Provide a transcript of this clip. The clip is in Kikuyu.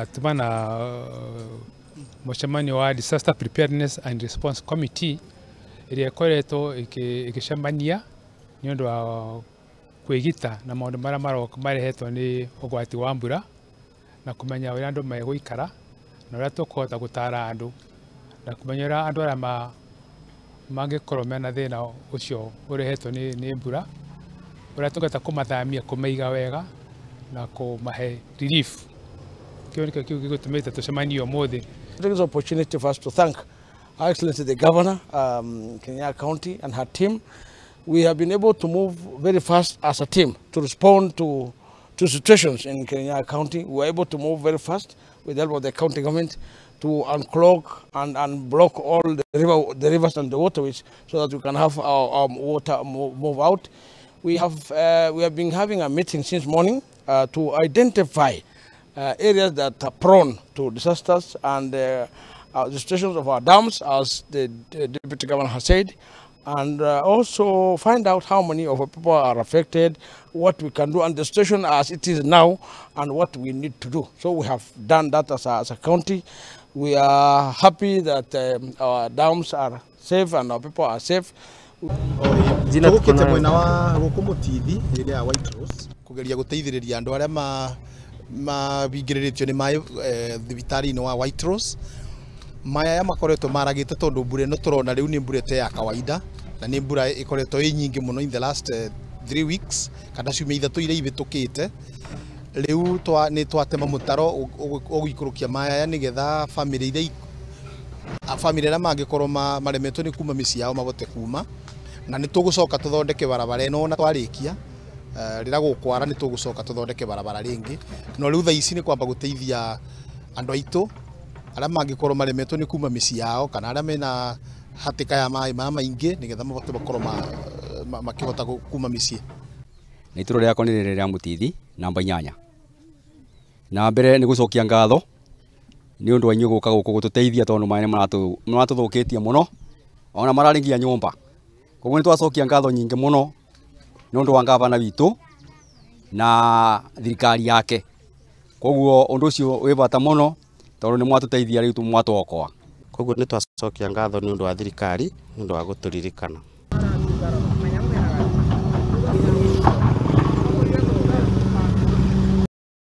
Tuma na mũcemanio wa Disaster Preparedness and Response Committee ĩrĩa ĩkoretwo ĩgĩcemania nĩ ũndũ wa kwĩgita na maũndũ marĩa maroka marehetwo nĩ ũgwati wa mbura na kũmenya ũrĩa andũ megũikara na ũrĩa tũkũhota gũtara andũ na kũmenya ũrĩa andũ arĩa mangĩkorwo mena thĩna ũcio ũrehetwo nĩ mbura, ũrĩa tũngĩhota kũmathamia, kũmaiga wega na kũmahe relief. Kĩu nĩkĩo kĩu gĩgũtũmĩte tũcemanie ũmũthĩ. It is an opportunity for us to thank Her Excellency the Governor, Kirinyaga County and her team. We have been able to move very fast as a team to respond to situations in Kirinyaga County. We were able to move very fast with the help of the county government to unclog and unblock all the rivers and the waterways so that we can have our water move out. We have been having a meeting since morning to identify areas that are prone to disasters and the situations of our dams, as the Deputy Governor has said, and also find out how many of our people are affected, what we can do, and the situation as it is now, and what we need to do. So we have done that as a county. We are happy that our dams are safe and our people are safe. Tũgũkĩte mwena wa gũkũ Mũtithi ĩrĩa ya White Rose kũgeria gũteithĩrĩria andũ arĩa mabingĩrĩrĩtio nĩ maĩ thibitarĩ-inĩ wa White Rose. Maĩ aya makoretwo maragĩte tondũ mbura ĩno tũrona rĩu nĩ mbura ĩte ya kawaida na nĩ mbura ĩkoretwo ĩ nyingĩ mũno in the last 3 weeks kana ciumia ithatũ iria ihĩtũkĩte. Rĩu nĩ twatema mũtaro ũgũikũrũkia maĩ aya nĩgetha bamĩrĩ iria mangĩkorwo maremetwo nĩ kuma mĩciĩ yao mahote kuma, na nĩ tũgũcoka tũthondeke barabara ĩno na twarĩkia rĩrĩa gũkwara nĩ tũgũcoka tũthondeke barabara rĩngĩ. No rĩu thaa ici nĩ kwamba gũteithia andũ aitũ arĩa mangĩkorwo maremetwo nĩ kuma mĩciĩ yao kana arĩa mena hatĩka ya maĩ maya maingĩ nĩgetha mahote makorwo makĩhota kuma mĩciĩ. Na itũra rĩakwa nĩ rĩrĩ rĩa Mũtithi namba 8. Na mbere nĩ gũcokia ngatho nĩ ũndũ wa inyuĩ gũka gũkũ gũtũteithia tondũ maĩ nĩ maratũthũkĩtie mũno ona mararĩ nginya nyũmba. Koguo nĩ twacokia ngatho nyingĩ mũno nĩ ũndũ wa ngavana witũ na thirikari yake. Koguo ũndũ ũcio wĩ bata mũno tondũ nĩ mwatũteithia rĩu mwatwokoa. Koguo nĩ twacokia ngatho nĩ ũndũ wa thirikari nĩ ũndũ wa gũtũririkana.